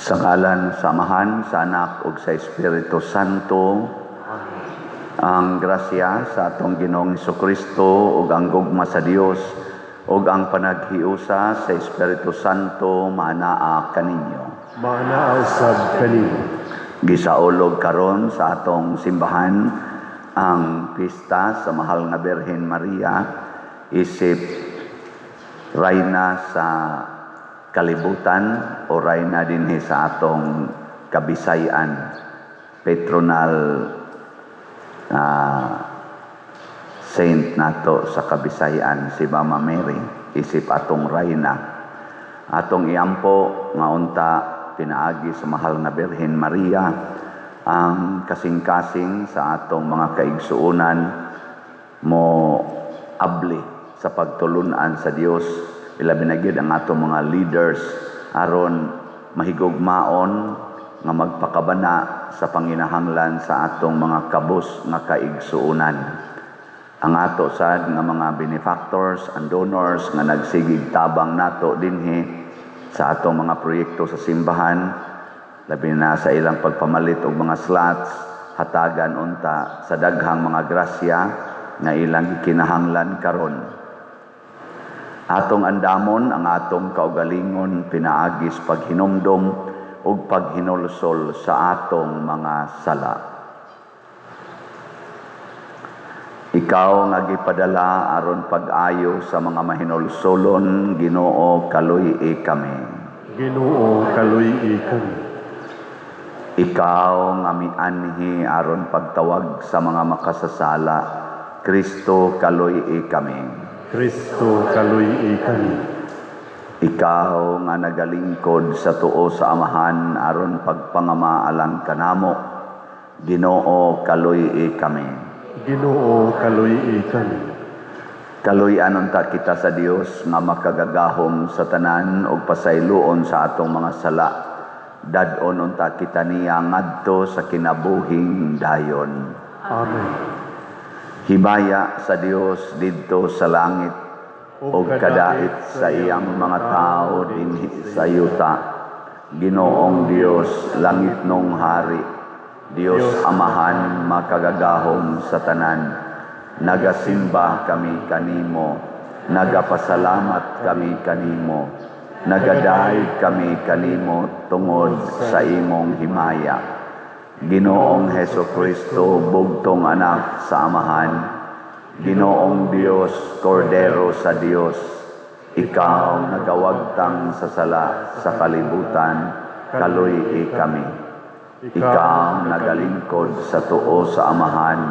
Sa ngalan sa Amahan, sa Anak ug sa Espiritu Santo, ang grasya sa atong Ginoong Kristo ug ang gugma sa Dios ug ang panaghiusa sa Espiritu Santo maanaa kaninyo. Maanaa usab kanimo. Gisaulog karon sa atong simbahan ang pista sa Mahal nga Birhen Maria isip rayna sa kalibutan o rayna dinhi sa atong Kabisayan, patronal saint nato sa Kabisayan, si Mama Mary, isip atong rayna. Atong iampo nga unta pinaagi sa Mahal nga Birhen Maria ang kasing-kasing sa atong mga kaigsuonan mo abli sa pagtulunan sa Dios, ilabi na gyud ang atong mga leaders, aron mahigugmaon nga magpakabana sa panginahanglan sa atong mga kabus nga kaigsuonan. Ang ato sad nga mga benefactors and donors nga nagsigig tabang nato dinhi sa atong mga proyekto sa simbahan, labi na sa ilang pagpamalit og mga slots, hatagan unta sa daghang mga grasya nga ilang gikinahanglan karon. Atong andamon ang atong kaugalingon pinaagi sa paghinumdom ug paghinulsol sa atong mga sala. Ikaw nga gipadala aron pag-ayo sa mga mahinulsolon, Ginoo, kaluy-i kami. Ginoo, kaluy-i kami. Ikaw nga mianhi aron pagtawag sa mga makasasala, Kristo, kaluy-i kami. Kristo, kaluy-i kami. Ikaw nga nagalingkod sa tuo sa Amahan aron pagpangama alang kanamo, Ginoo, kaluy-i kami. Ginoo, kaluy-i kami. Kaluy-an unta kita sa Dios nga makagagahom sa tanan ug pasayloon sa atong mga sala. Dad-on unta kita niya ngadto sa kinabuhing dayon. Amen. Himaya sa Dios didto sa langit ug kadait sa iyang mga tawo dinhi sa yuta. Ginoong Dios, langitnong hari, Dios Amahan makagagahom sa tanan, nagasimba kami kanimo, nagapasalamat kami kanimo, nagadayeg kami kanimo tungod sa imong himaya. Ginoong Heso Kristo, bugtong anak sa Amahan, Ginoong Dios, Kordero sa Dios, ikaw nagawagtang sa sala sa kalibutan, kaluy-i kami. Ikaw nagalingkod sa tuo sa Amahan,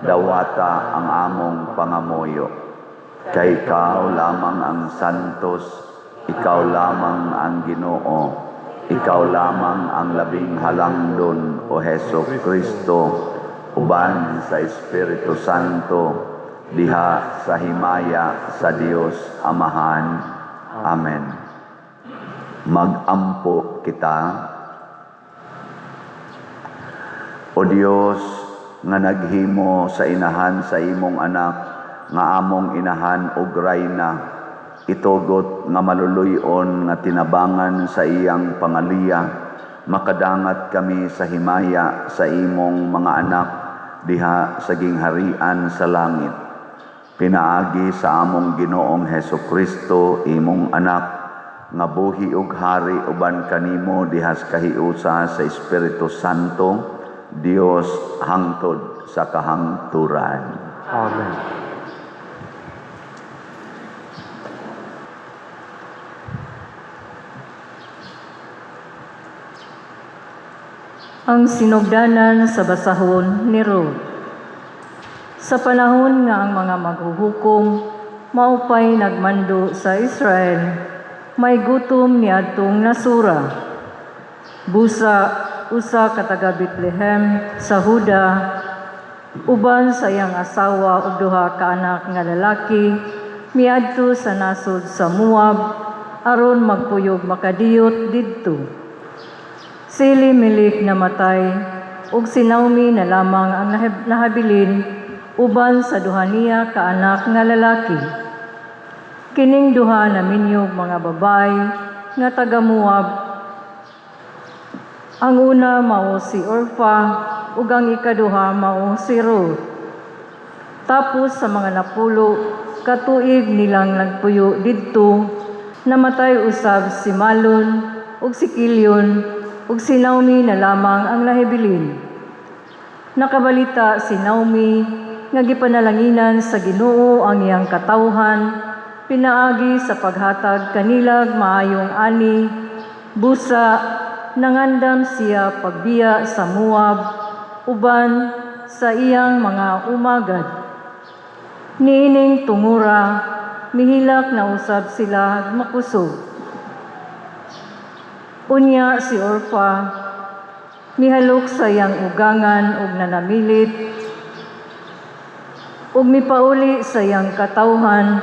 dawata ang among pangamuyo. Kay ikaw lamang ang santos, ikaw lamang ang Ginoo, ikaw lamang ang labing halangdon, o Heso Kristo, uban sa Espiritu Santo, diha sa himaya sa Dios Amahan. Amen. Magampo kita. O Dios, nga naghimo sa inahan sa imong anak, nga among inahan og rayna, itugot nga maluluy-on nga tinabangan sa iyang pangaliya, makadangat kami sa himaya sa imong mga anak diha sa gingharian sa langit. Pinaagi sa among Ginoong Heso Kristo, imong anak, nga buhi ug hari uban kanimo diha sa kahiusa sa Espiritu Santo, Dios hangtod sa kahangturan. Amen. Ang sinugdanan sa basahon ni Ruth. Sa panahon nga ang mga maghuhukom maupay nagmando sa Israel, may gutom niadtong nasura. Busa usa ka taga Bethlehem sa Huda, uban sa iyang asawa ug duha ka anak nga lalaki, miadto sa nasod sa Moab aron magpuyog makadiyot didto. Si Elimelech namatay ug si Naomi na lamang ang nahabilin uban sa duha niya ka anak nga lalaki. Kining duha naminyog mga babay nga taga Moab. Ang una mao si Orpha ug ang ikaduha mao si Ruth. Tapos sa mga 10 ka tuig nilang nagpuyo didto, namatay usab si Malon ug si Kilion ug si Naomi na lamang ang nahibilin. Nakabalita si Naomi nga gipanalanginan sa Ginoo ang iyang katawhan pinaagi sa paghatag kanilag maayong ani, busa nangandam siya pagbiya sa Moab uban sa iyang mga umagad. Niining tungura, mihilak na usab sila makusog. Unya si Orpha mihalok sa iyang ugangan ug nanamilit ug mipauli sa iyang katawhan,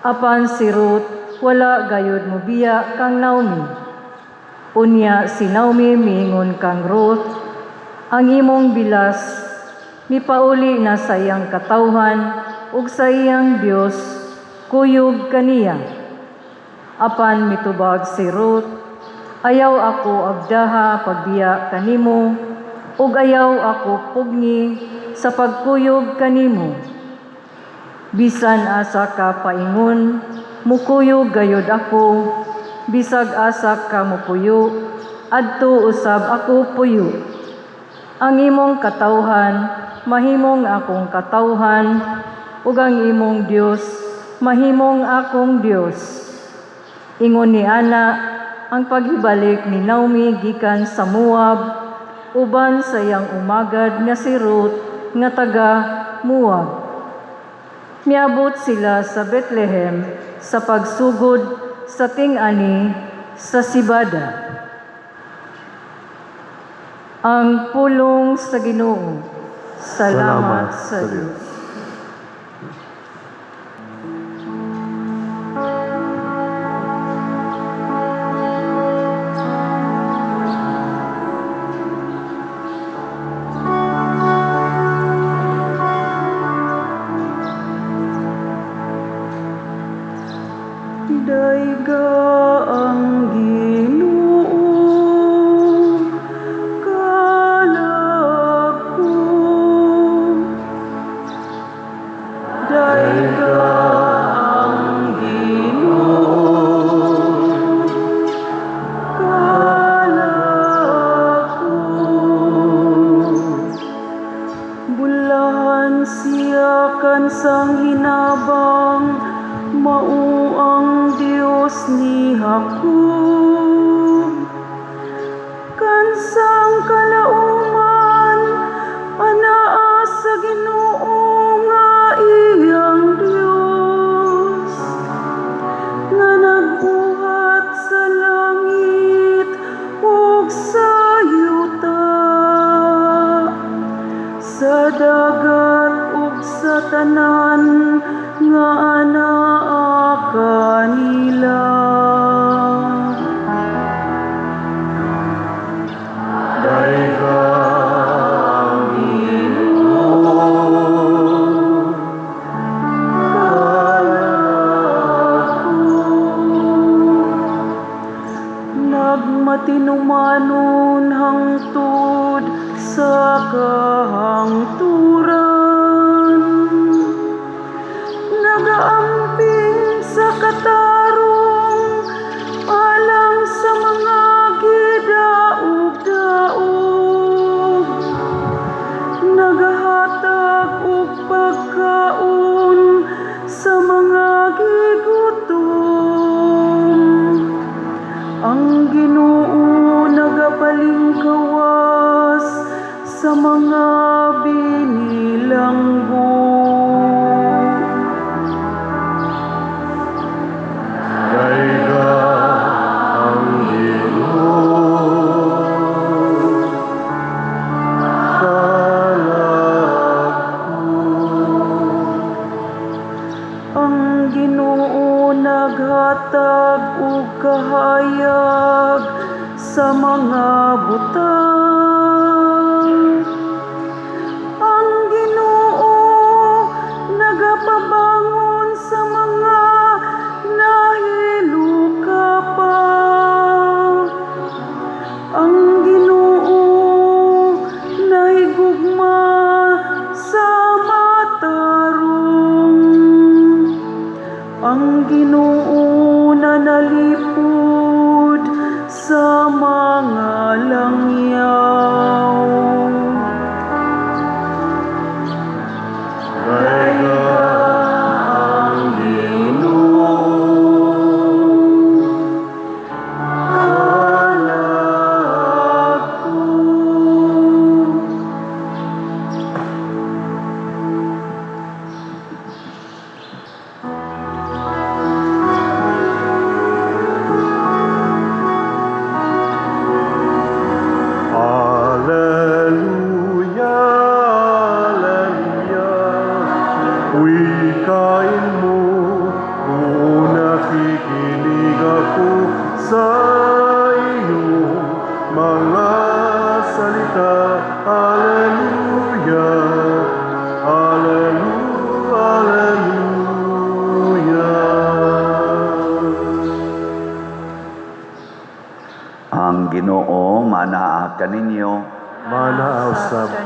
apan si Ruth wala gayud mobiya kang Naomi. Unya si Naomi miingon kang Ruth, "Ang imong bilas mipauli na sa iyang katawhan ug sa iyang Dios, kuyog kaniya." Apan mitubag si Ruth, "Ayaw ako agdaha pagbiya kanimo ug ayaw ako pugngi sa pagkuyog kanimo. Bisan asa ka paingon, mukuyog gayud ako, bisag asa ka mopuyo, adto usab ako puyo. Ang imong katawhan mahimong akong katawhan, ug ang imong Dios mahimong akong Dios." Ingon ni ana ang paghibalik ni Naomi gikan sa Moab uban sa iyang umagad nga si Ruth nga taga Moab. Miabot sila sa Bethlehem sa pagsugod sa ting-ani sa sibada. Ang pulong sa Ginoo. Salamat sa Dios. Dayga ang Ginoo, kalag ko. Dayga ang Ginoo, kalag ko. Bulahan siya kansang hinabang, mao ang Dios ni Jacob. Kansang kalauman, anaa sa Ginoo nga iyang Dios, nga nagbuhat sa langit ug sa yuta, sa dagat ug sa tanan nga anaa kanila. Dayga ang Ginoo, Kalag ko. Nagmatinumanon hangtod sa kahangturan, nagaamping sa katarong alang sa mga gidaog-daog, nagahatag og pagkaon sa mga gigutom. Ang Ginoo nagapalingkawas sa mga binilanggo. Dayga ang Ginoo, kalag ko. Ang Ginoo naghatag og kahayag sa mga butang. Ang Ginoo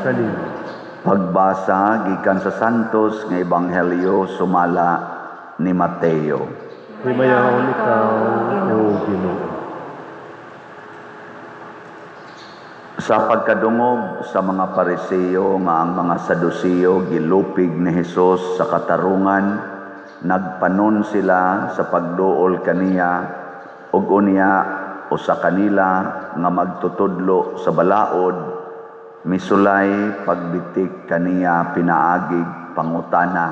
kanimo. Pagbasa gikan sa Santos nga Ebanghelyo sumala ni Mateo. Himayaon ikaw, O Ginoo. Sa pagkadungog sa mga Pariseo nga ang mga Saduceo gilupig ni Hesus sa katarungan, nagpanon sila sa pagduol kaniya ug unya usa kanila nga magtutudlo sa balaod misulay pagbitik kaniya pinaagig pangutana.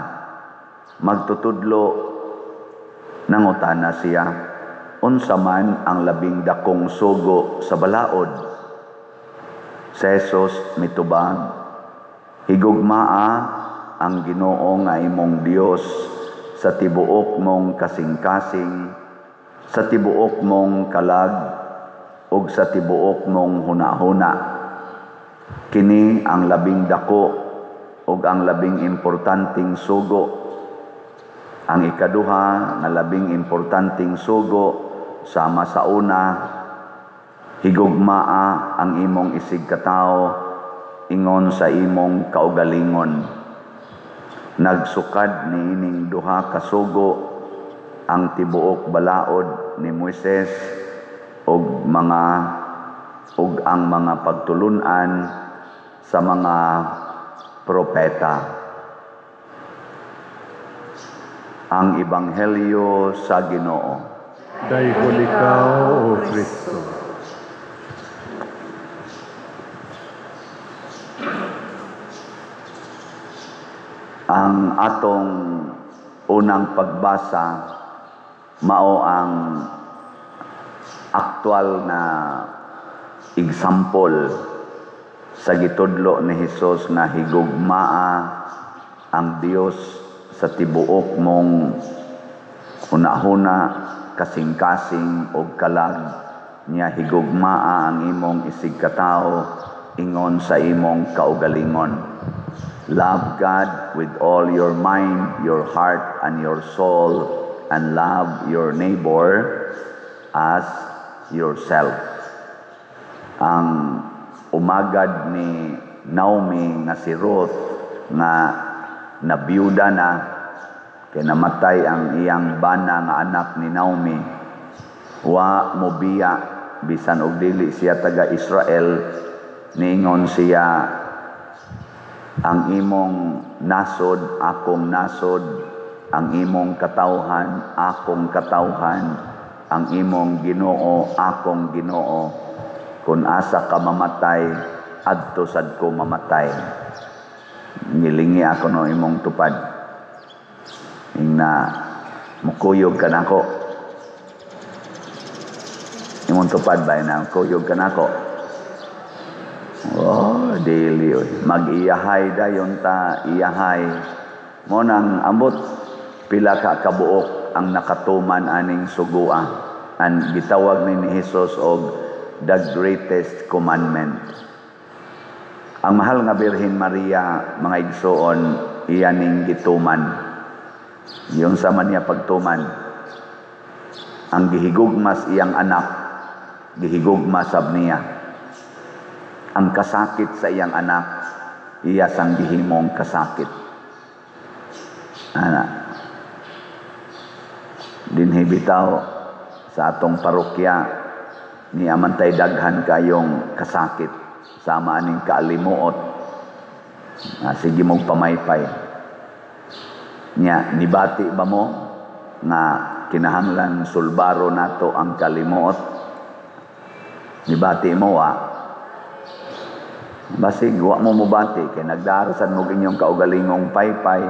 Magtutudlo, nangutana siya, unsa man ang labing dakong sugo sa balaod? Si Jesus mitubag, higugmaa ang Ginoo nga imong Dios sa tibuok mong kasing-kasing, sa tibuok mong kalag, ug sa tibuok mong hunahuna. Kini ang labing dako ug ang labing importanteng sugo. Ang ikaduha nga labing importanteng sugo sama sa una, higugmaa ang imong isigkatawo ingon sa imong kaugalingon. Nagsukad niining duha ka sugo ang tibuok balaod ni Moises ug ang mga pagtulun-an sa mga propeta. Ang Ebanghelyo sa Ginoo. Daygon ikaw, O Kristo. Ang atong unang pagbasa mao ang aktual na example sa gitudlo ni Hesus nga higugmaa ang Dios sa tibuok mong hunahuna, kasing-kasing og kalag niya, higugmaa ang imong isigkatawo ingon sa imong kaugalingon. Love God with all your mind, your heart, and your soul, and love your neighbor as yourself. Ang umagad ni Naomi nga si Ruth nga nabiyuda na, kay namatay ang iyang bana nga anak ni Naomi, wa mobiya bisan og dili siya taga Israel, niingon siya, ang imong nasod, akong nasod, ang imong katawhan, akong katawhan, ang imong Ginoo, akong Ginoo. Kung asa ka mamatay, adto sad ko mamatay. Ngilingi ako no imong tupad. Ingna mukuyog ka nako. Imong tupad ba na kuyog ka nako? Oh, dili oy. Mag-iyahay dayon ta, iyahay. Mo nang ambot pila ka kabuok ang nakatuman aning sugua. Ang gitawag ni Jesus og the greatest commandment. Ang mahal nga Birhen Maria, mga igsoon, iya ning gituman. Yung sa man niya pagtuman, ang gihigugmas iyang anak, gihigugma sab niya. Ang kasakit sa iyang anak, iya sang gihimong kasakit. Ana. Dinhi bitaw sa atong parokya, ni amantay daghan kayong kasakit sama aning kaalimuot. Sige mong pamaypay. Nya, nibati ba mo nga kinahanglan sulbaro nato ang kalimuot? Nibati mo wa? Basig wa mo mobati kay nagdarasan mo inyong kaugalingong paypay,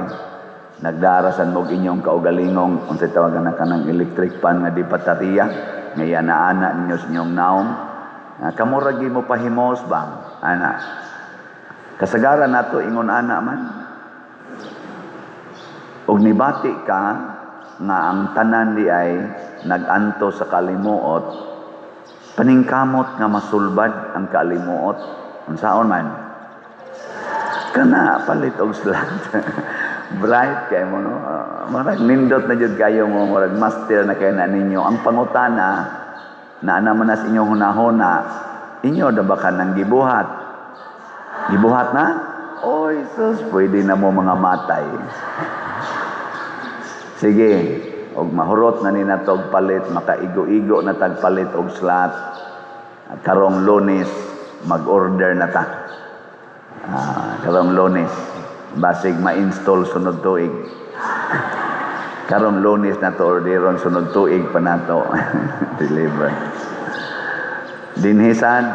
nagdarasan mo inyong kaugalingong unsay tawagan na kanang electric pan nga di baterya, nga ana-ana ninyo sa inyong naong. Kamo ra gyud mo pahimos ba? Ana. Kasagaran nato ingon ana man. Og nibati ka nga ang tanan di ay nag-anto sa kalimuot, paningkamot nga masulbad ang kalimuot. Unsaon man? Kana palit og slant. Bright kay mo no. Marag nindot na jud kayo mo, murag master na kay na ninyo. Ang pangutana na ana man nas inyong hunahuna, inyo da ba kanang gibuhat? Gibuhat na? Oy, sus, pwede na mo mga matay. Sige, og mahurot na ni nato og palit, makaigo-igo na tag palit og slot. Karong Lunes, mag-order na ta. Karong Lunes, basig ma-install sunod tuig. Karong Lunes na to orderon, sunod tuig pa nato deliver. Dinhi sad,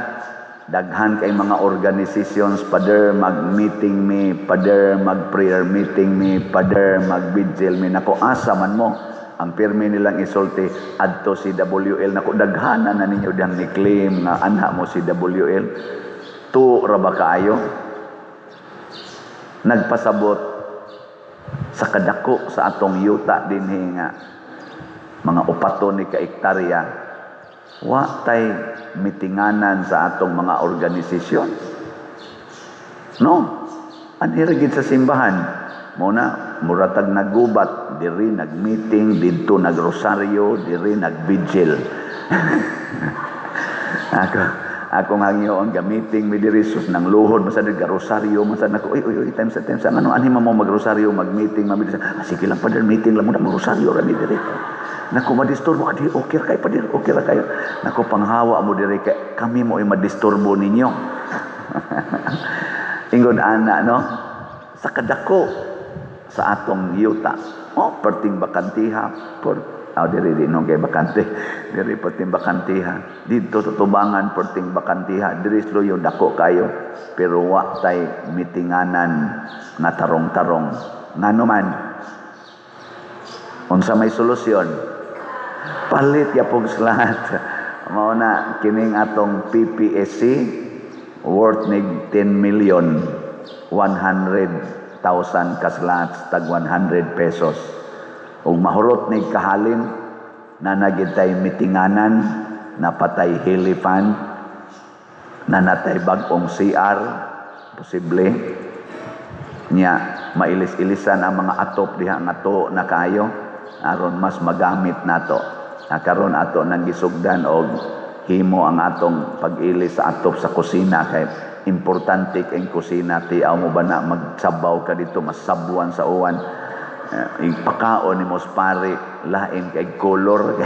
daghan kay mga organizations, pader, mag-meeting mi, pader, mag-prayer meeting mi, pader, mag-vigil mi. Nako, asa man mo? Ang pirmi nilang isulti, adto CWL. Nako, daghana na ninyo dihang ni-claim nga anha mo CWL. Tu ra ba kaayo? Nagpasabot sa kadako sa atong yuta dinhi nga mga upato ni ka ektarya, wa tay mitinganan sa atong mga organisasyon, no? Anhi ra gid sa simbahan mo na muratag naggubat diri, nagmeeting didto, nagrosaryo diri, nagvigil. Ako akong hangyoon ga meeting mi diri, sus, nang luhod man sad, ga rosaryo man sad. Nako, "Oy, oy, oy, time sa time sa ano anhi man mo magrosaryo, mag-meeting man mi diri." "Ah, sige lang, pader, meeting lang muna, magrosaryo ra mi diri." "Nako, madisturbo ka di." "Okay ra kayo, pader, okay ra kayo." "Nako, panghawa mo diri kay kami mo ay madisturbo ninyo." Ingon ana, no? Sa kadako sa atong yuta. Oh, perting bakantiha, oh, diri di no kay bakante. Diri perting bakantiha. Didto sa tubangan perting bakantiha. Diri sa luyo dako kayo. Pero wa tay mitinganan nga tarong-tarong. Ngano man? Unsa may solusyon? Palit yapog slot. Mao na kining atong PPSC worth nig 10 million 100,000 ka slots, tag 100 pesos. Ug mahurot nig kahalin na nagitay mitinganan, napatay helifan, nanatay bag-ong CR posible nya, mailis-ilisan ang mga atop diha nga to na kayo aron mas magamit nato. Na karon ato nang gisugdan og himo ang atong pag-ilis sa atop sa kusina kay importante kay kusina. Tiaw mo ba na magsabaw ka dito, masabwan sa uwan? Ipakaon ni mos pare, lain kay color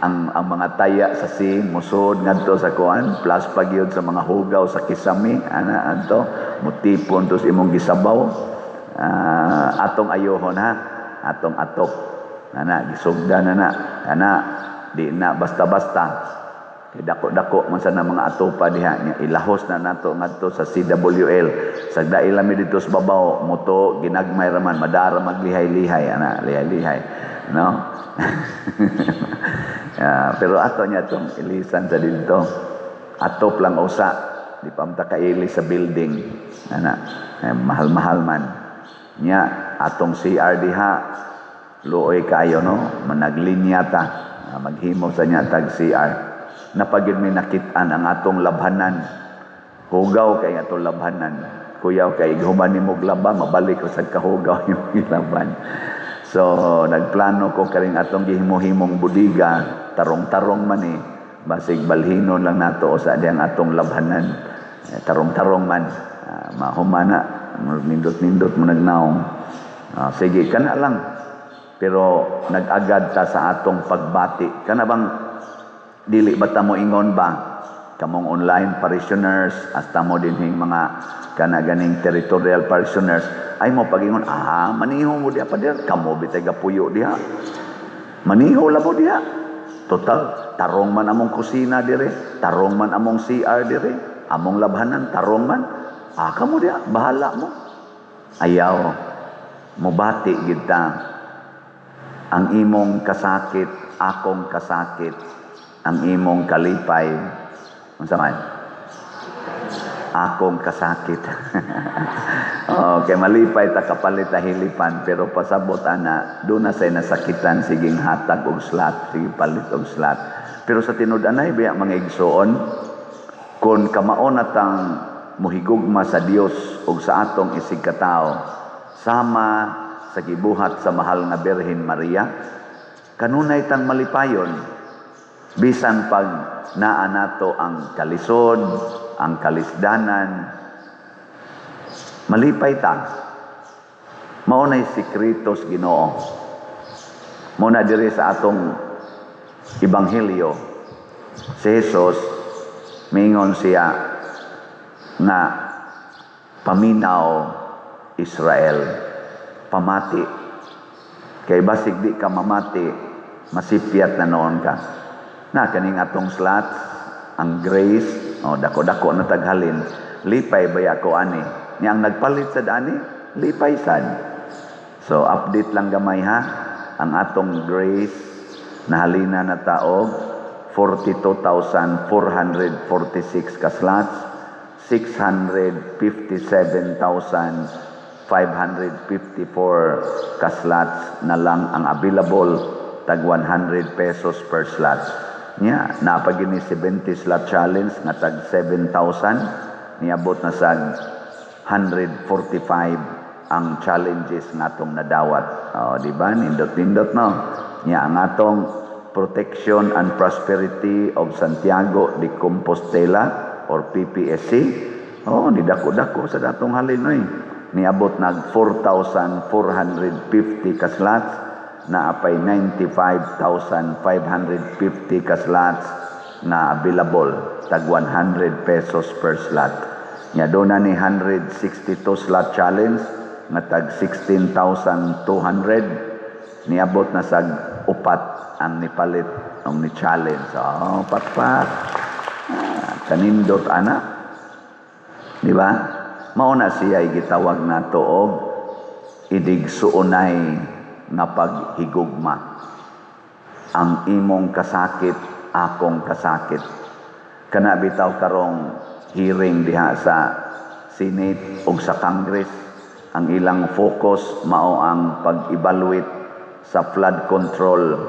ang mga taya sa sink, musod ngadto sa kuan, plus pagyud sa mga hugaw sa kisami ana adto mutipon tos imong gisabaw. Atong ayohon ha atong atop ana, gisugdan na na ana, di na basta-basta kay dako-dako man sa na mga atopa diha nya, ilahos na nato ngadto sa CWL. Sa daila mi dito sa babaw moto, ginagmay ra man, madara maglihay-lihay ana, lihay-lihay, no? Pero ato niya tong ilisan sa dito, atop lang usa, di pa mta kaili sa building ana, eh, mahal-mahal man nya atong CR diha. Luoy kayo, no? Managlinya ta. Maghimo sa niya tag CR. Napagid mi nakit-an ang atong labhanan, hugaw kay atong labhanan, kuyaw kay human nimo laba, mabalik ko sa kahugaw yung laban. So nagplano ko karing atong gihimo-himong budiga, tarong-tarong man eh, basig balhinon lang nato sa diyang atong labhanan. Eh, tarong-tarong man. Mahumana nindot-nindot mo nagnaong. Sige, kana lang, pero nag-agad ta sa atong pagbati. Kana bang dili ba ta mo ingon ba kamong online parishioners, hasta mo dinhing mga kana ganing territorial parishioners, ay mo pagingon, "Ah, maniho mo diha, pader, kamo bitay gapuyo diha, maniho la mo diha, total tarong man among kusina dire, tarong man among CR dire, among labhanan tarong man, ah, kamo diha, bahala mo." Ayaw, mobati gid ta. Ang imong kasakit, akong kasakit. Ang imong kalipay, unsa man? Akong kasakit. Okay, malipay ta kapalit ta hilipan, pero pasabot ana, doon na say nasakitan, siging hatag og slot, sige palit og slot. Pero sa tinud-anay biya, mga igsoon, kung kamao na tang muhigugma sa Dios ug sa atong isig katao sama sa gibuhat sa mahal nga Birhen Maria, kanunay tang malipayon bisan pag naa nato ang kalisod, ang kalisdanan. Malipay ta. Mao nay sikreto sa Ginoo. Mao na diri sa atong ebanghelyo, si Jesus mingon siya nga, "Paminaw, Israel, pamati. Kay basig di ka mamati, masipyat na noon ka." Na kaning atong slots, ang Grace, oh, dako-dako na taghalin, lipay baya ko ani. Nya ang nagpalit sad ani, lipay sad. So update lang gamay ha, ang atong Grace nahalina na taog 42,446 ka slots, 657,554 ka slots na lang ang available, tag 100 pesos per slot. Nya, napagini 70 slot challenge nga tag 7,000, niabot na sa 145 ang challenges nga atong nadawat. Oh, di ba? Nindot-nindot, no. Nya ang atong Protection and Prosperity of Santiago de Compostela or PPSC. Oh, ni dako-dako sa datong halin oy. Niabot nag 4,450 ka slots, na apay 95,550 ka slots na available, tag 100 pesos per slot. Nya doon na ni 162 slot challenge nga tag 16,200, niabot na sa upat ang nipalit ang ni challenge. Oh, patpat. Ah, kanindot ana. Di ba? Mao na siya gitawag nato og idigsuonay nga paghigugma. Ang imong kasakit, akong kasakit. Kana bitaw karong hearing diha sa Senate ug sa Congress, ang ilang focus mao ang pag-evaluate sa flood control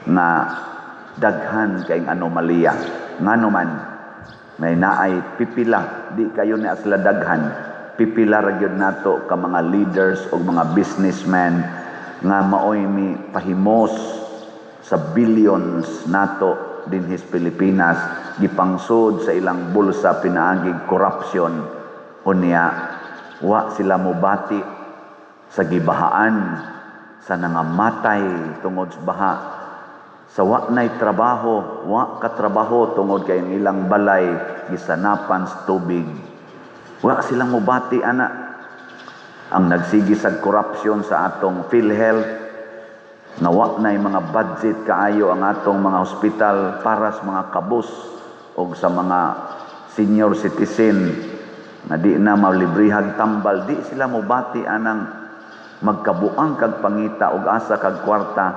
nga daghan kay anomalya. Ngano man may naay pipila, di kayo ni sila daghan, pipila ra gyud nato ka mga leaders o mga businessmen nga maoy mi pahimos sa billions nato dinhis Pilipinas, gipangsud sa ilang bulsa pinaagig corruption. Unya wa sila mobati sa gibahaan, sa nangamatay tungod sa baha, sa wa nay trabaho, wa katrabaho tungod kay ang ilang balay gisanapan sa tubig. Wa silang mobati ana. Ang nagsigi sa corruption sa atong PhilHealth, nga wa nay mga budget kaayo ang atong mga hospital para sa mga kabus o sa mga senior citizen na di na malibrihag tambal, di sila mobati anang magkabuang kag pangita og asa kag kwarta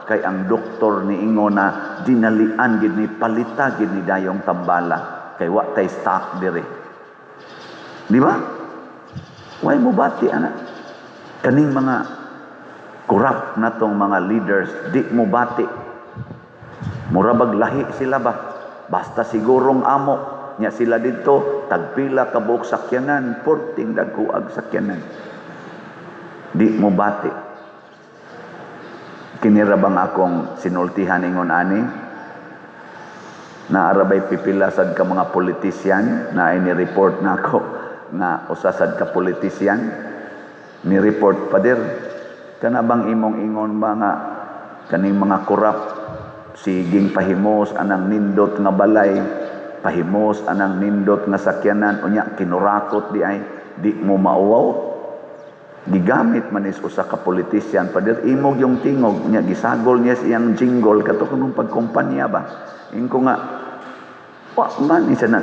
kay ang doktor ni ingon na dinalian gid ni, palita gid ni dayong tambala kay wa tay stock dire. Di ba? Way mo bati ana. Kaning mga corrupt natong mga leaders, di mo bati. Mura bag lahi sila ba? Basta sigurong amo nya sila dito, tagpila ka buok sakyanan, porting dagkuag sakyanan. Di mo bati. Kinira bang akong sinultihan ingon ani? Naarabay pipila sad ka mga politician na ay ni-report na ako nga usa sad ka politician ni report, "Pader, kana bang imong ingon ba nga kaning mga corrupt siging pahimos anang nindot nga balay, pahimos anang nindot nga sakyanan, unya kinurakot di ay, di mo mauwaw?" Gigamit man is usa ka politician, "Pader, imog yung tingog niya." Gisagol niya siyang jingle kato kunong pagkumpanya ba. Ingko nga wa man isa na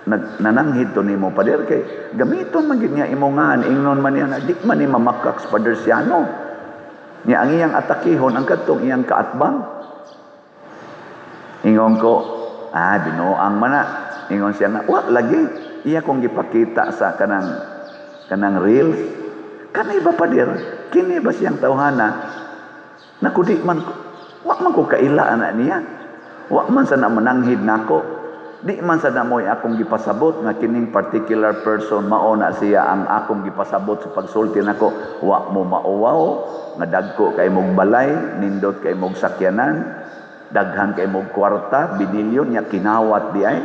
nag nananghid to nimo, pader, kay gamiton man gid niya imo ngan. Ingnon man niya na di man ni mamakak sa Pader Siano niya, ang iyang atakihon ang kadtong iyang kaatbang. Ingon ko, "Ah, binuang man na." Ingon siya nga wa lagi, iya kong gipakita sa kanang reels. "Kanay ba, pader, kini ba siyang tawhana?" Naku, di man, wa man ko kaila ana niya. Wa man sa na mananghid nako. Di man sa namoy akong gipasabot nga kining particular person mao na siya ang akong gipasabot sa pagsulti nako. Wa mo mauwaw nga dagko kay mog balay, nindot kay mog sakyanan, daghan kay mog kwarta, binilyon nya kinawat di ay.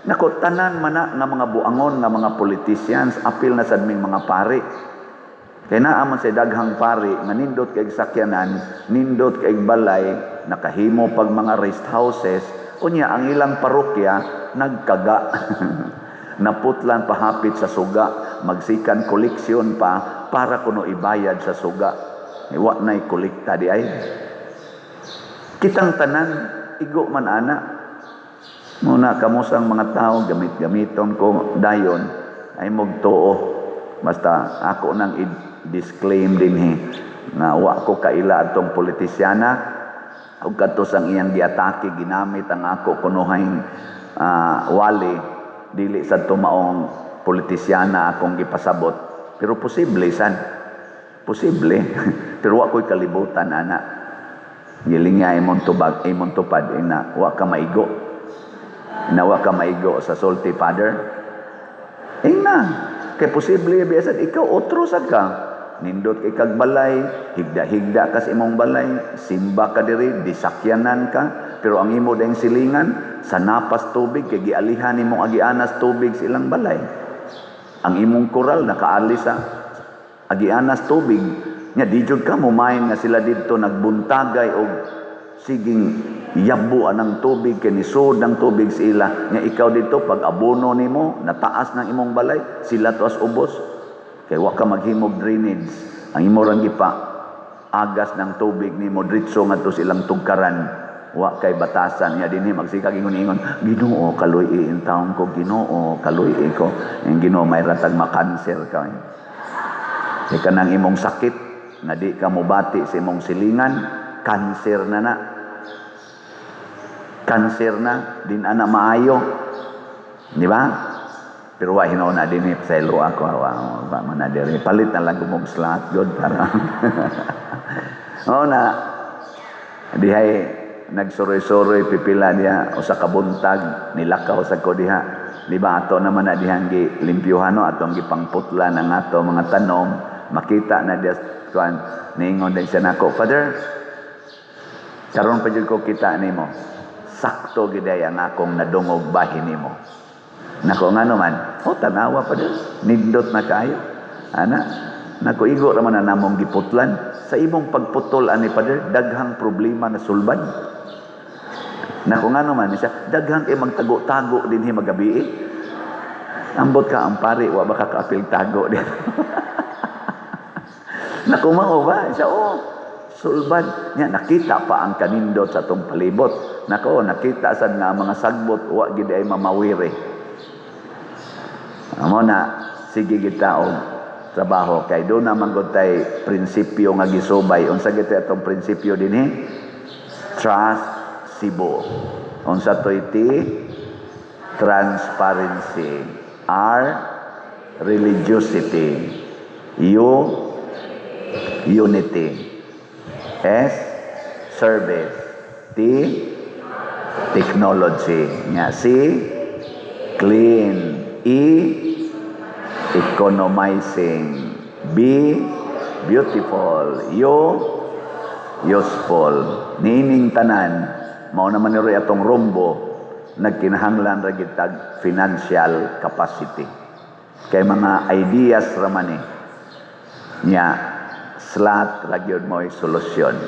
Nako, tanan man na nga mga buangon nga mga politicians, apil na sad ming mga pari. Kay naa man sa daghang pari nga nindot kay sakyanan, nindot kay balay, nakahimo pag mga rest houses, unya ang ilang parokya nagkaga. Naputlan pahapit sa suga, magsikan koleksyon pa para kuno ibayad sa suga. Wa na'y kolekta di ay. Kitang tanan, igo man ana. Muna kamusang mga tao, gamit-gamiton ko dayon ay mogtuo. Basta ako nang i-disclaim dinhi nga wa ko kaila atong politisyana ug kadto sang iyang giatake, ginamit ang ako kunuhay wali, dili sad tumaong politisyana akong gipasabot, pero posible sad, posible, pero wa ko'y kalibutan ana. Gilingya imong tubag, imong tupad ina wa ka maigo, na wa ka maigo sa sulti, Father. Ingna kay posible biasad ikaw otro sad ka, nindot kay kag balay, higda-higda ka sa imong balay, simba ka diri, disakyanan ka, pero ang imo dayong silingan sa napas tubig kay gialihan nimong agianas tubig sa ilang balay. Ang imong koral nakaali sa agianas tubig nya, di jud ka mumain nga sila didto nagbuntagay og siging yabo anang tubig kay nisod ang tubig sa ila nya. Ikaw didto, pag abono nimo nataas ng imong balay, sila tuas ubos kay wa ka maghimog drainage. Ang imo rang gipa agas ng tubig nimo diretso ngadto sa ilang tugkaran. Wa kay batasan nya. Dinhi magsikag ingon-ingon, "Ginoo, kaluy-i in taon ko, Ginoo, kaluy-i ko." Ang Ginoo may ratag makanser ka. Kay kanang imong sakit nga di ka mobati sa imong silingan, kanser na na. Kanser na, din ana maayo. Di ba? Pero wa hinuon na dinhi sa ilo ako, wa man na diri. Palit na lang kumog slot god para. Oo na. Dihay nagsuroy-suroy pipila diha usa ka buntag, nilakaw sa ko diha. Di ba ato naman na dihang gi limpyuhan no, atong gipangputla ng ato mga tanom, makita na diha kuan, niingon din siya nako, "Father, karon pa jud ko kita nimo. Sakto gid ang akong nadungog bahin nimo." Nako, ngano man? Oh, tanawa pa din. Nindot na kayo. Ana, nako, igo ra man na namong giputlan. Sa imong pagputol ani, Father, daghang problema na sulbad. Nako, ngano man siya, daghang kay magtago-tago dinhi magabi. Ambot ka ang pari, wa ba ka kaapil tago din? Naku, mao ba? Siya, oh, sulbad. Nya, nakita pa ang kanindot sa atong palibot. Nako, nakita sad nga ang mga sagbot, wa gid ay mamawiri. Amo na, sige kita og trabaho kay do na man gud tay prinsipyo nga gisubay. Unsa gid atong prinsipyo dinhi? Trust Cebu. Unsa toy T? Transparency. R, religiosity. U, unity. S, service. T, technology. Nga C, clean. E, economizing. B, beautiful. U, useful. Niining tanan, mao naman ni Roy atong rumbo, nagkinahanglan ra gyud tag financial capacity. Kay mga ideas ra man ni. Nya, slot ra gyud mo'y solusyon.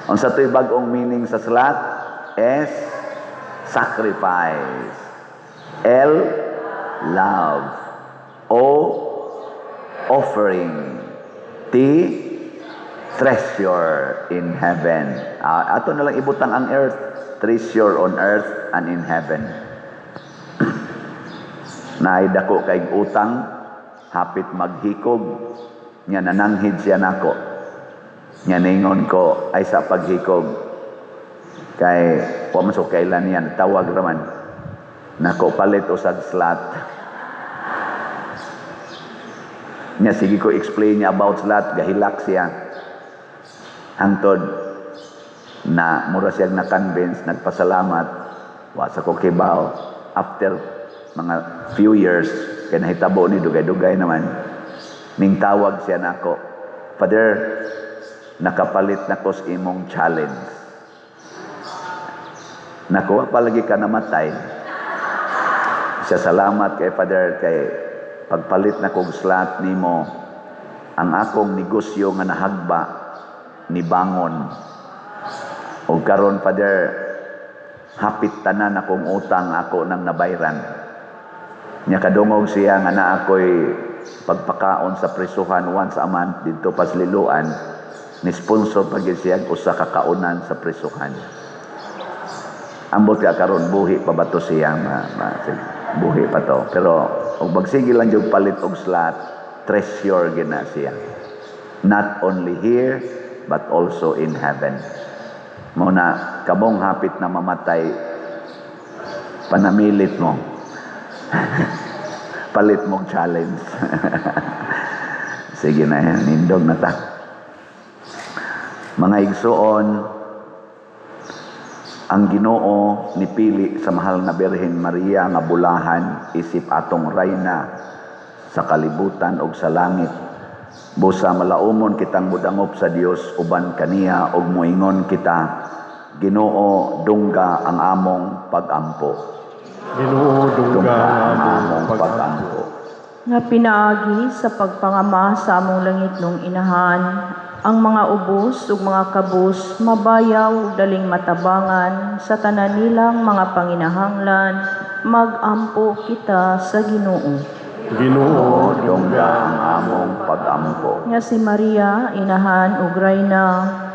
Unsa to'y bag-ong meaning sa slot? S, sacrifice. L, love. O, offering. T, treasure in heaven. Ah, ato na lang ibutang ang earth. Treasure on earth and in heaven. Naay dako kay utang, hapit maghikog, nya nananghid siya nako. Nya ningon ko ay sa paghikog kay wa man so kailan niya, tawag raman nako, palit usag slot. Nya sige ko explain niya about slot, gahilak siya hangtod na mura siya na-convince, nagpasalamat. Wa sa ko kibaw, after mga few years kay nahitabo ni dugay-dugay naman, ning tawag siya nako, "Father, nakapalit na ko sa imong challenge." Nako, palagi ka namatay. Siya, salamat kay Father kay pagpalit na kog slot nimo, ang akong negosyo nga nahagba ni bangon. Og karon, Father, hapit tanan akong utang ako nang nabayran. Nya kadungog siya nga naa ako'y pagpakaon sa prisuhan once a month didto pas Liloan, ni sponsor pa gyud siya og usa ka kaunan sa prisuhan. Ambot ka karon buhi pa ba to siya sige, buhi pa to. Pero og magsige lang jud palit og slot, treasure gyud na siya. Not only here but also in heaven. Mao na kamong hapit na mamatay, panamilit mo. Palit mong challenge. Sige na yan, nindog na ta. Mga igsuon, ang Ginoo nipili sa mahal nga Birhen Maria nga bulahan isip atong rayna sa kalibutan ug sa langit. Busa malaumon kitang mudangop sa Dios uban kaniya ug moingon kita, Ginoo, dungga ang among pagampo. Ginoo, dungga ang among pag-ampo. Pagampo. Nga pinaagi sa pagpangama sa among langitnong inahan, ang mga ubos ug mga kabus mabayaw ug daling matabangan sa tanan nilang mga panginahanglan, magampo kita sa Ginoo. Ginoo, dungga ang among pagampo. Nga si Maria, inahan ug rayna,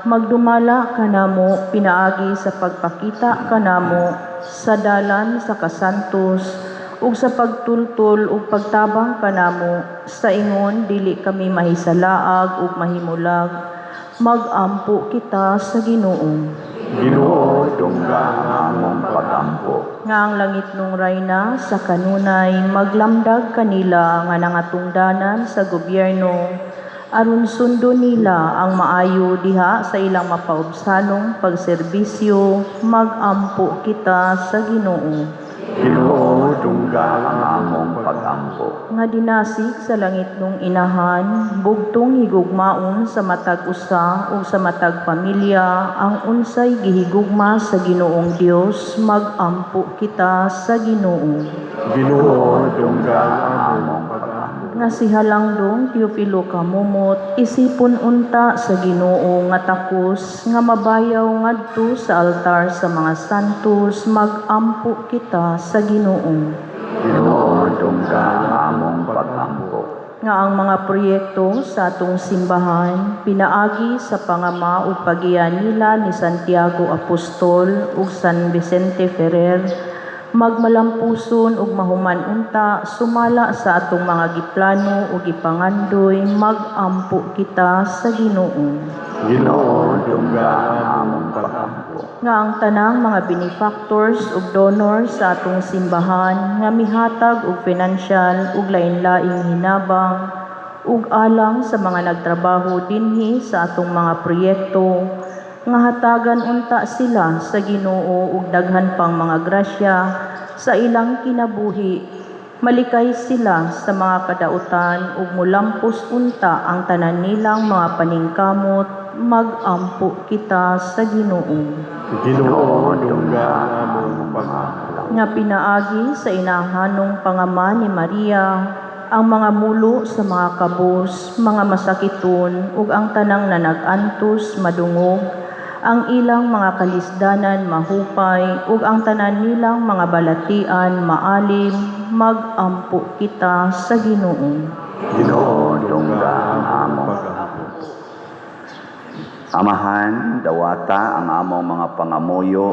magdumala kanamo pinaagi sa pagpakita kanamo sa dalan sa kasantos ug sa pagtultol ug pagtabang kanamo sa ingon dili kami mahisalaag ug mahimulag, magampo kita sa Ginoo. Ginoo, dungga ang among pagampo. Nga ang langitnong rayna sa kanunay maglamdag kanila nga nangatungdanan sa gobyerno aron sundon nila ang maayo diha sa ilang mapaubsanong pagserbisyo, magampo kita sa Ginoo. Ginoo, dungga ang among pagampo. Nga dinasig sa langitnong inahan, bugtong higugmaon sa matag usa ug sa matag pamilya ang unsay gihigugma sa Ginoong Dios, magampo kita sa Ginoo. Ginoo, dungga ang among pag-ampo. Nga si Halangdong Teofilo Camomot isipon unta sa Ginoo nga takos nga mabayaw ngadto sa altar sa mga santos, magampo kita sa Ginoo. Ginoo, dungga ang among pagampo. Nga ang mga proyekto sa atong simbahan pinaagi sa pangama ug pagiya nila ni Santiago Apostol ug San Vicente Ferrer magmalampuson ug mahuman unta sumala sa atong mga giplano ug gipangandoy, magampo kita sa Ginoo. Ginoo, dungga ang among pag-ampo. Nga ang tanang mga benefactors ug donors sa atong simbahan nga mihatag og financial ug lain-laing hinabang ug alang sa mga nagtrabaho dinhi sa atong mga proyekto, nga hatagan unta sila sa Ginoo og daghan pang mga grasya sa ilang kinabuhi, malikay sila sa mga kadautan ug mulampos unta ang tanan nilang mga paningkamot, magampo kita sa Ginoo. Ginoo, dungga ang among pag-ampo. Nga pinaagi sa inahanong pangama ni Maria, ang mga mulo sa mga kabos, mga masakiton ug ang tanang nanag-antos madungog, ang ilang mga kalisdanan mahupay ug ang tanan nilang mga balatian maalim, magampo kita sa Ginoo. Ginoo, dungga ang among pag-ampo. Amahan, dawata ang among mga pangamuyo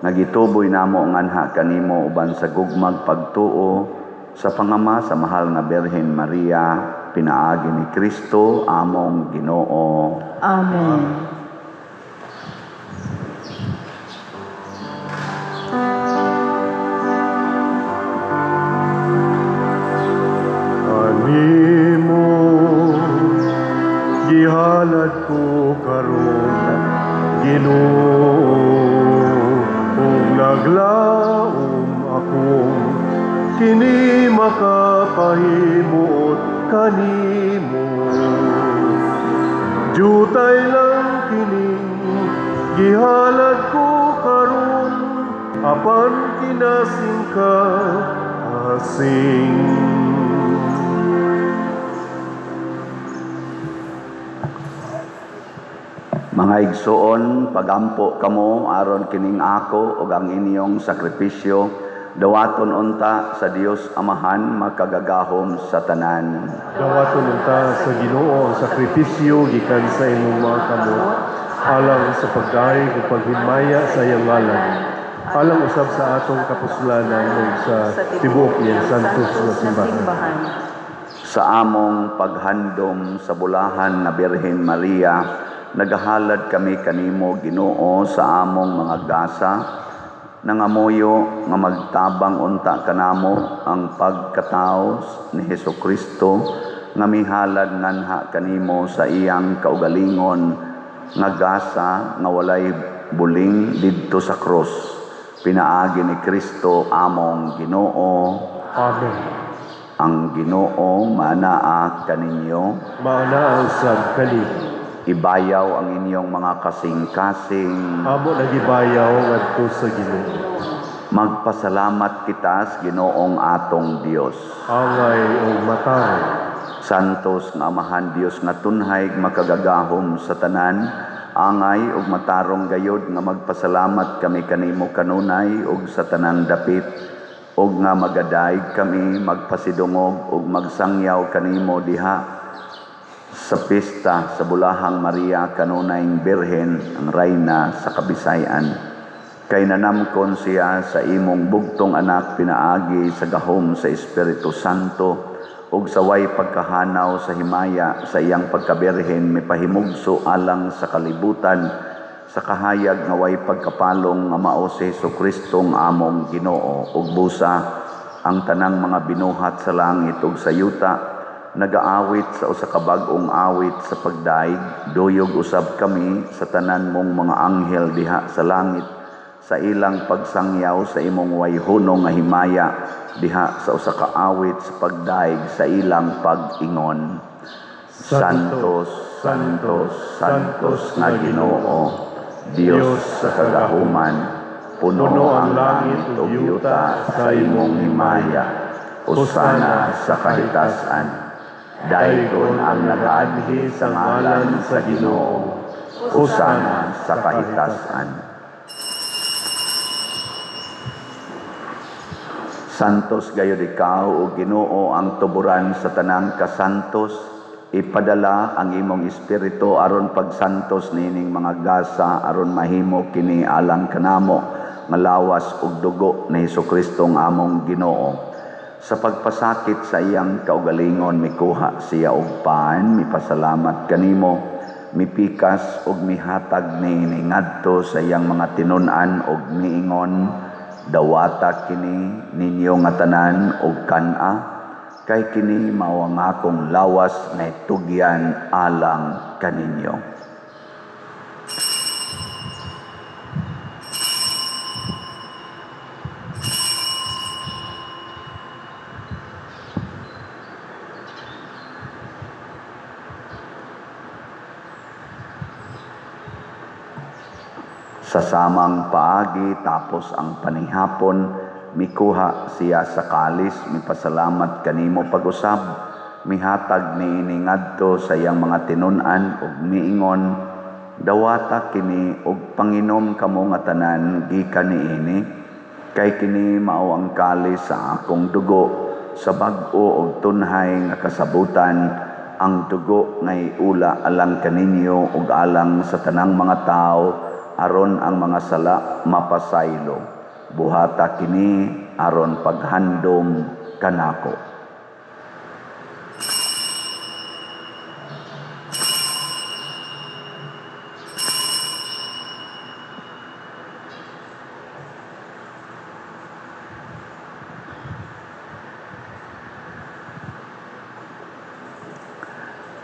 nga gituboy namo nganha kanimo uban sa gugmag pagtuo sa pangama sa mahal nga Birhen Maria, pinaagi ni Kristo among Ginoo. Amen. Kanimo gihalad ko karon, Ginoo, ug naglaom akong kini makapahimuot kanimo. Jutay lang kining gihalad ko karon, apan kinasingka. Kasing. Mga igsoon, pagampo kamo aron kining ako ug ang inyong sakripisyo dawaton unta sa Dios Amahan makagagahom sa tanan. Dawaton unta sa Ginoo ang sakripisyo gikan sa imong mga kamot alang sa pagdayeg ug paghimaya sa iyang ngalan, alang usab sa atong kapuslanan ug sa tibuok niyang santos nga simbahan. Sa among paghandom sa bulahan nga Birhen Maria, nagahalad kami kanimo Ginoo sa among mga gasa, nangamuyo nga magtabang unta kanamo ang pagkatawo ni Hesukristo nga mihalad nganha kanimo sa iyang kaugalingon nga gasa nga walay buling didto sa krus. Pinaagi ni Kristo among Ginoo. Amen. Ang Ginoo maanaa kaninyo. Maanaa usab kanimo. Ibayaw ang inyong mga kasing-kasing. Amo nagibayaw ngadto sa Ginoo. Magpasalamat kita sa Ginoong atong Dios. Angay ug matarong. Santos nga Amahan Dios nga tunhay makagagahom sa tanan, angay ug matarong gayod nga magpasalamat kami kanimo kanunay ug sa tanang dapit, ug nga magadayeg kami magpasidungog ug magsangyaw kanimo diha sa pista sa Bulahang Maria kanunayng Birhen ang Rayna sa Kabisayan. Kay nanamkon siya sa imong bugtong anak pinaagi sa gahom sa Espiritu Santo ug sa way pagkahanaw sa himaya sa iyang pagkabirhen mipahimugso alang sa kalibutan sa kahayag nga way pagkapalong nga mao si Hesukristo nga among Ginoo. Ug busa ang tanang mga binuhat sa langit ug sa yuta nagaawit sa usa ka bag-ong awit sa pagdaig, duyog usab kami sa tanan mong mga anghel diha sa langit sa ilang pagsangyaw sa imong wayhunong nga himaya diha sa usa ka awit sa pagdaig sa ilang pag-ingon. Santos, Santos, Santos nga Ginoo, Dios sa kagahuman, puno ang langit ug yuta sa imong himaya. Hosana sa kahitasan. Daygon ang nagaanhi sa ngalan sa Ginoo. Hosana sa kahitasan. Santos gayud ikaw o Ginoo ang tuburan sa tanang kasantos. Ipadala ang imong espiritu aron pagsantos niining mga gasa aron mahimo kini alang kanamo nga lawas ug dugo ni Hesukristo nga among Ginoo. Sa pagpasakit sa iyang kaugalingon mikuha siya og pan, mipasalamat kanimo, mipikas ug mihatag niini ngadto sa iyang mga tinun-an ug miingon, dawata kini ninyo nga tanan og kan-a, kay kini mao ang akong lawas nga itugyan alang kaninyo. Sa samang paagi tapos ang panihapon, mikuha siya sa kalis, mipasalamat kanimo pag-usab, mihatag niini ngadto sa iyang mga tinun-an ug miingon, dawata kini ug panginom kamo nga tanan gikan niini, kay kini mao ang kalis sa akong dugo sa bag-o ug tunhay nga kasabutan, ang dugo nga iula alang kaninyo ug alang sa tanang mga tawo aron ang mga sala mapasaylo. Buhata kini aron paghandom kanako.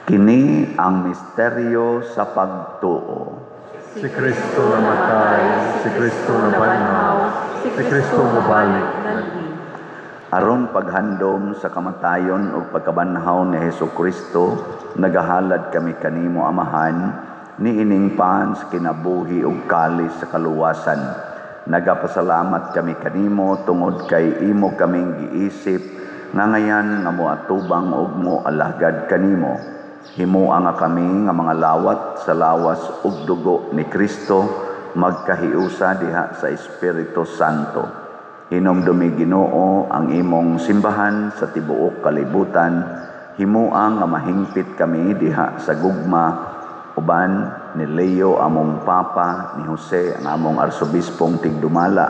Kini ang misteryo sa pagtuo. Si Kristo namatay, si Kristo nabanhaw, si Kristo mobalik. Aron paghandom sa kamatayon ug pagkabanhaw ni Hesukristo, nagahalad kami kanimo Amahan, niining pan sa kinabuhi ug kalis sa kaluwasan. Nagapasalamat kami kanimo tungod kay imo kaming giisip nga ngayan nga moatubang ug mo alagad kanimo. Himoa nga kami nga mga lawat sa lawas ug dugo ni Kristo magkahiusa diha sa Espiritu Santo. Hinumdumi, Ginoo, ang imong simbahan sa tibuok kalibutan. Himoa nga mahingpit kami diha sa gugma uban ni Leo among Papa, ni Jose ang among arsobispong tigdumala,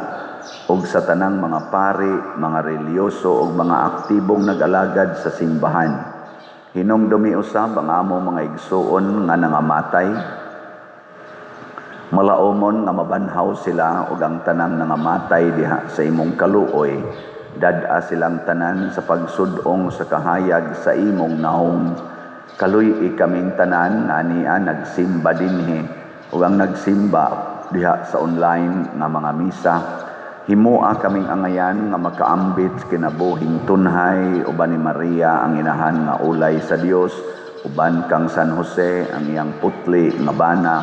ug sa tanang mga pari, mga relihiyoso ug mga aktibong nag-alagad sa simbahan. Hinumdumi usab ang among mga igsuon nga nangamatay. Malaumon nga mabanhaw sila ug ang tanang nangamatay diha sa imong kaluoy. Dad-a silang tanan sa pagsud-ong sa kahayag sa imong naong. Kaluy-i kaming tanan nga ania nagsimba dinhi ug ang nagsimba diha sa online nga mga misa. Himoa kaming angayan nga makaambit sa kinabuhing tunhay uban ni Maria ang inahan nga ulay sa Dios, uban kang San Jose ang iyang putli nga bana,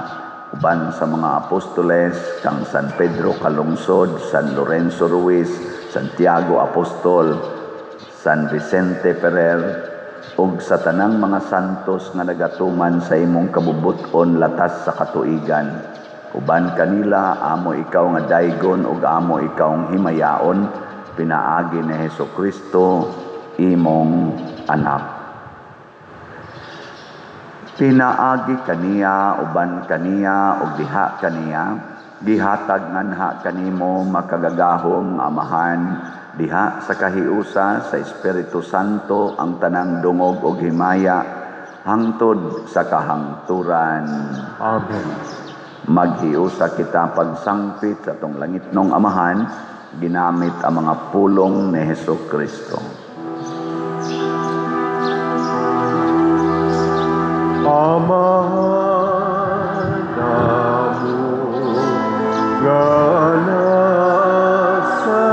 uban sa mga apostoles kang San Pedro Calungsod, San Lorenzo Ruiz, Santiago Apostol, San Vicente Ferrer, ug sa tanang mga santos nga nagatuman sa imong kabubut-on latas sa katuigan. Uban kanila amo ikaw nga daygon ug amo ikaw himayaon pinaagi ni Hesus Kristo imong anak. Pinaagi kaniya, uban kaniya, ug diha kaniya, gihatag nganha kanimo, makagagahom nga Amahan, diha sa kahiusa sa Espiritu Santo ang tanang dungog ug himaya hangtod sa kahangturan. Amen. Maghiusa kita pagsangpit sa atong langitnong Amahan ginamit ang mga pulong ni Hesus Kristo. Amahan namo nga nasa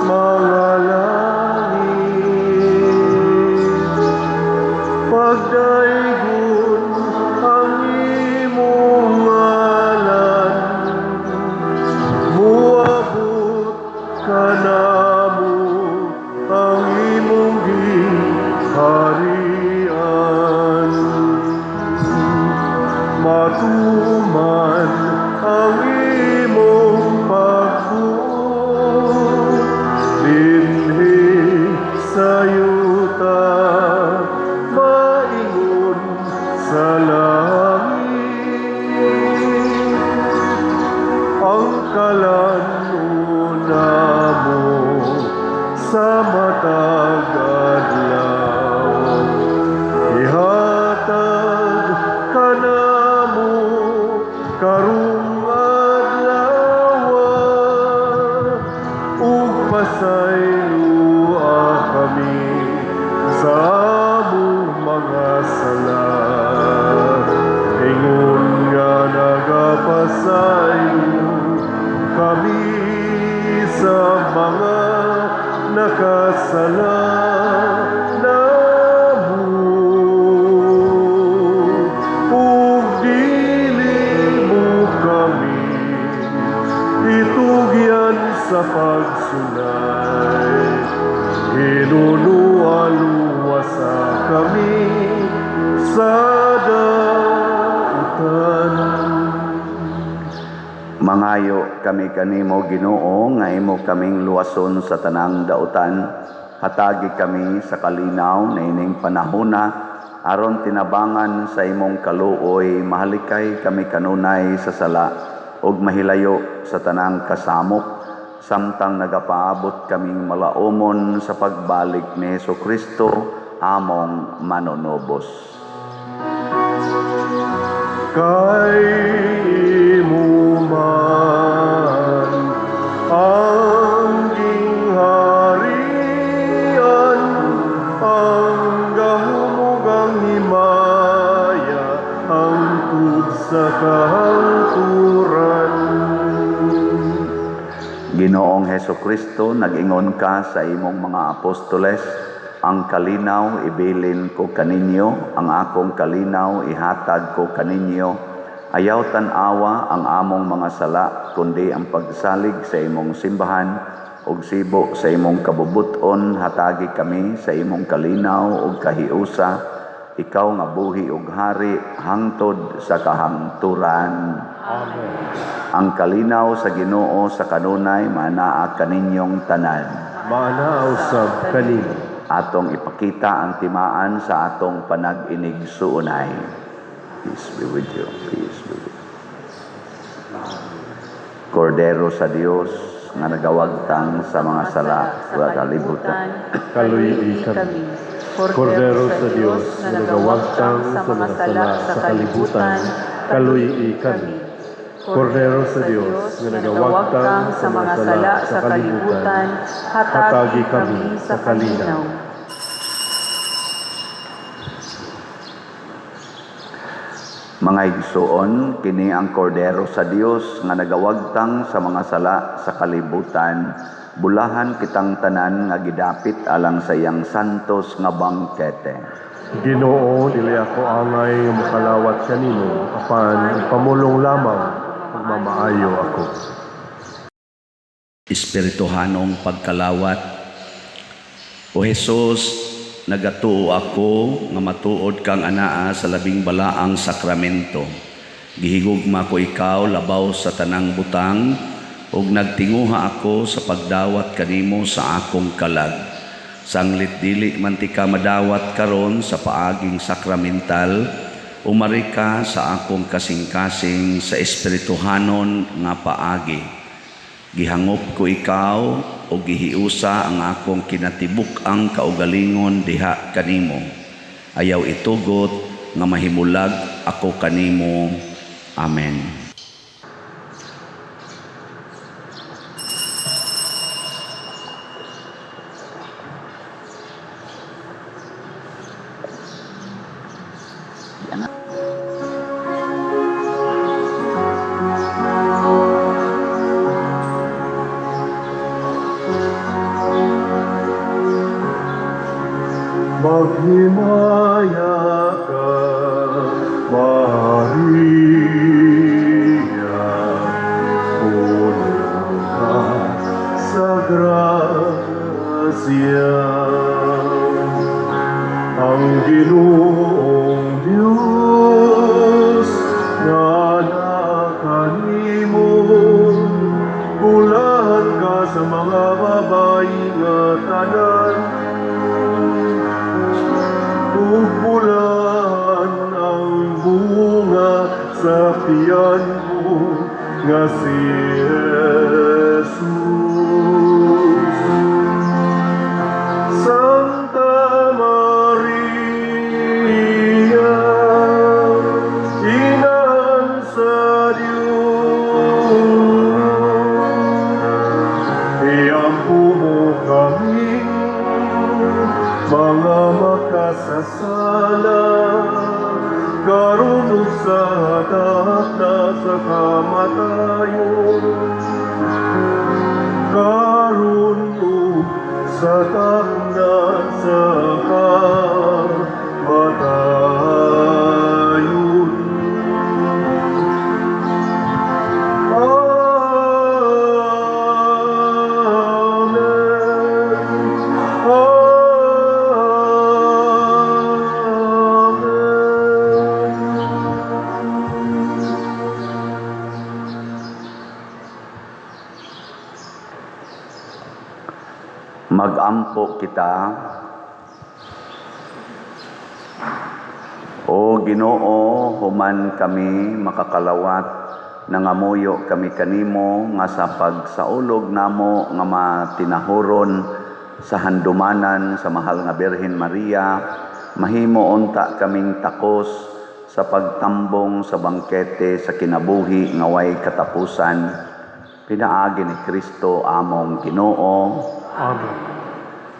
mga langit, pagdaygon ang imong ngalan, muabot kanamo ang imong gingharian, matuman ang imong pagbuot dinhi sa yuta maingon sa langit. Ang kalan-on namo sa matag adlaw ihatag kanamo karong adlaw, ug pasayloa kami sa among mga sala ingon nga nagapasaylo kami sa mga nakasala namo, ug dili mo kami itugyan sa pagsulay, hinunoa luwasa kami sa dautan. Mangayo kami kanimo, Ginoo, nga imo kaming luwason sa tanang dautan. Hatagi kami sa kalinaw niining panahona aron tinabangan sa imong kaluoy mahalikay kami kanunay sa sala ug mahilayo sa tanang kasamok samtang nagapaabot kaming malaumon sa pagbalik ni Hesus Kristo among manunubos. Kay imo man ang gingharian, ang gahom ug ang himaya hangtod sa kahangturan. Ginoong Heso Kristo, nag-ingon ka sa imong mga apostoles, "Ang kalinaw ibilin ko kaninyo, ang akong kalinaw ihatag ko kaninyo." Ayaw tan-awa ang among mga sala, kundi ang pagsalig sa imong simbahan ug sibo sa imong kabubut-on. Hatagi kami sa imong kalinaw ug kahiusa, ikaw nga buhi ug hari hangtod sa kahangturan. Amen. Ang kalinaw sa Ginoo sa kanunay maanaa kaninyong tanan. Maanaa usab kanimo. Atong ipakita ang timaan sa atong panag-inigsuonay. Peace be with you. Peace be with you. Kordero sa Dios nga nagawagtang sa mga sala sa kalibutan. Kaluyi kami. Kordero sa Dios nga nagawagtang sa mga sala sa kalibutan, kaluyi kami. Kordero sa Dios nga nagawagtang sa mga sala sa kalibutan, hatagi kami sa kalinaw. Mga igsuon, kini ang kordero sa Dios nga nagawagtang sa mga sala sa kalibutan. Bulahan kitang tanan nga gidapit alang sa iyang santos nga bangkete. Ginoo, dili ako angay nga mokalawat kanimo, apan pamulong lamang ug mamaayo ako. Espirituhanong pagkalawat. O Hesus, nagatuo ako nga matuod kang anaa sa labing balaang sakramento. Gihigugma ko ikaw labaw sa tanang butang ug nagtinguha ako sa pagdawat kanimo sa akong kalag. Sanglit dili man tika madawat karon sa paaging sakramental, umari ka sa akong kasing-kasing sa espirituhanon nga paagi. Gihangop ko ikaw o gihiusa ang akong kinatibuk-ang kaugalingon diha kanimo. Ayaw itugot nga mahimulag ako kanimo. Amen. Maghimaya ka, Maria, puno ka sa grasya. Ang Ginoong Diyos nga kanimo, bulahan ka sa mga babayi nga tanan, ug bulahan ang bunga sa tiyan mo nga si Jesus. Santa Maria, Inahan sa Diyos, iampo mo kami mga makasasala, karon ug sa takna sa kamatayon, karon ug sa takna sa kamatayon. Amen. Amen. Magampo kita. O Ginoo, human kami makakalawat, nangamuyo kami kanimo nga sa pagsaulog namo nga matinahuron sa handumanan sa mahal nga Birhen Maria, mahimo unta kaming takos sa pagtambong sa bangkete sa kinabuhi nga way katapusan, pinaagi ni Kristo among Ginoo. Amen.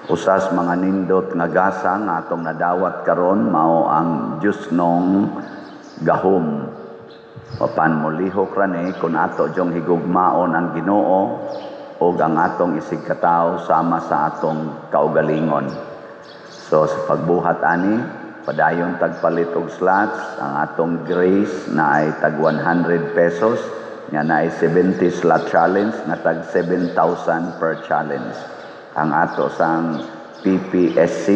Usas mga nindot nga gasa nga atong nadawat karon mao ang Diyosnong gahom. Mapan molihok ra ni kung ato jong higugmaon ang Ginoo ug ang atong isigkatawo sama sa atong kaugalingon. So sa pagbuhat ani, Padayon tagpalit og slots. Ang atong Grace na ay tag 100 pesos nga na ay 70 slot challenge nga tag 7,000 per challenge. Ang ato sang PPSC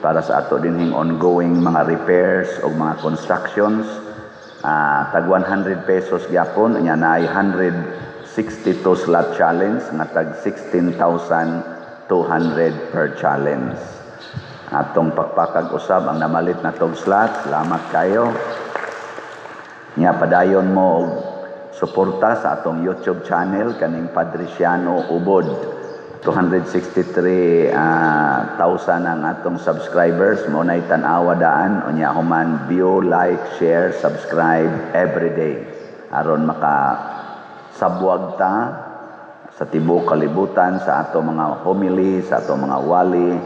para sa ato dinhing ongoing mga repairs o mga constructions, tag 100 pesos gyapon nya na ay 162 slot challenge nga tag 16,200 per challenge. Atong pakpakag usab ang namalit na tog slot. Salamat kayo. Nya padayon mo og suporta sa atong YouTube channel kaning Padriciano Ubod. 263 thousand ang atong subscribers mo na tan-awa daan. Unya human, view, like, share, subscribe every day aron maka sabwag ta sa tibuok kalibutan sa ato mga homily, sa ato mga wali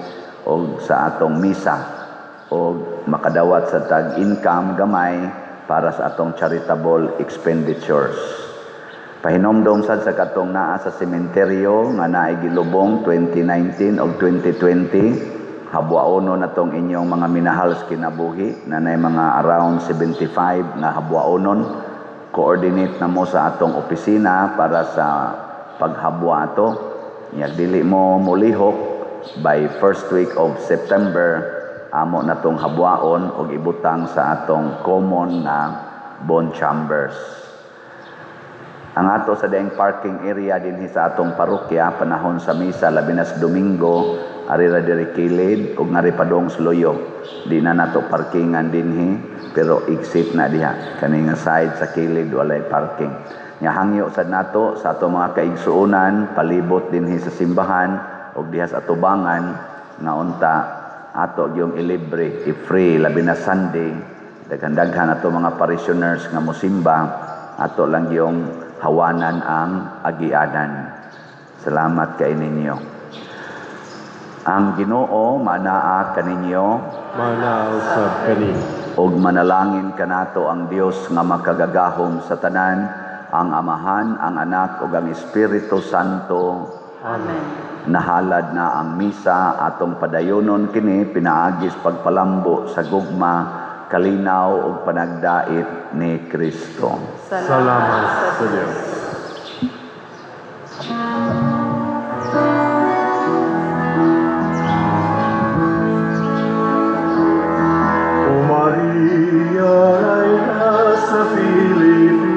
o sa atong misa o makadawat sa tag income gamay para sa atong charitable expenditures. Pahinomdom sad sa katong naa sa sementeryo nga naay gilubong 2019 o 2020, habwaono na tong inyong mga minahal sa kinabuhi na nay mga around 75 nga habwaonon. Coordinate na mo sa atong opisina para sa paghabwa ato. Nya dili mo mulihok, by first week of September amo na tong habwaon og ibutang sa atong common na bone chambers. Ang ato sa daing parking area dinhi sa atong parokya panahon sa misa, labi na sa Domingo, ari ra diri kilid ug ngari padong sa Luyo. Di na nato parkingan dinhi, pero exit na diha kani nga side sa kilid, walay parking. Nya hangyo sad nato sa ato mga kaigsuonan palibot dinhi sa simbahan ug diha sa atubangan nga unta ato gyung ilibre, i-free, labi na Sunday, daghan-daghan ato mga parishioners nga mosimba, ato lang yung hawanan ang agianan. Salamat kay ninyo. Ang Ginoo manaa kaninyo. Manaa usab kanimo. Ug manalangin kanato ang Dios nga makagagahom sa tanan, ang Amahan, ang Anak ug ang Espiritu Santo. Amen. Nahalad na ang misa, atong padayonon kini pinaagis pagpalambo sa gugma, kalinaw ug panagdait ni Kristo. Salamat sa Diyos. O Maria, Reyna sa Pilipinas,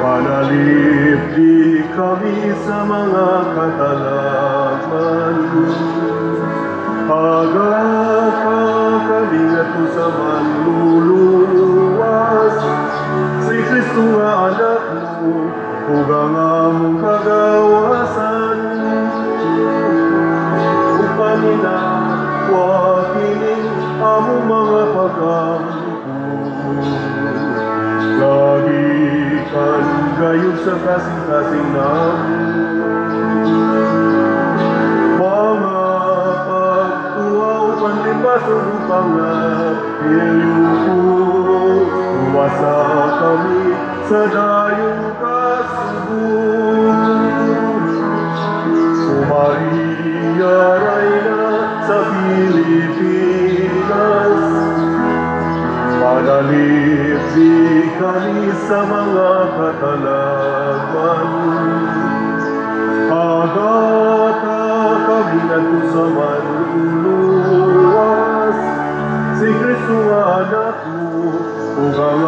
panalipdi kami sa mga katalagman. Agaka kami ngadto sa manluluwas, si Kristo nga anak mo, ug ang among kagawasan. Upan wa kining among mga pagampo. Lagi kan gayud sa kasing-kasing namo. Mga pagtuo upan lipas ug pangapilyo, Luwasa kami sa dayong kasubo. O Maria, Reyna sa Pilipinas, panalipdi kami sa mga katalagman. Agaka kami ngadto sa manluluwas, si Kristo nga anak mo, ug ang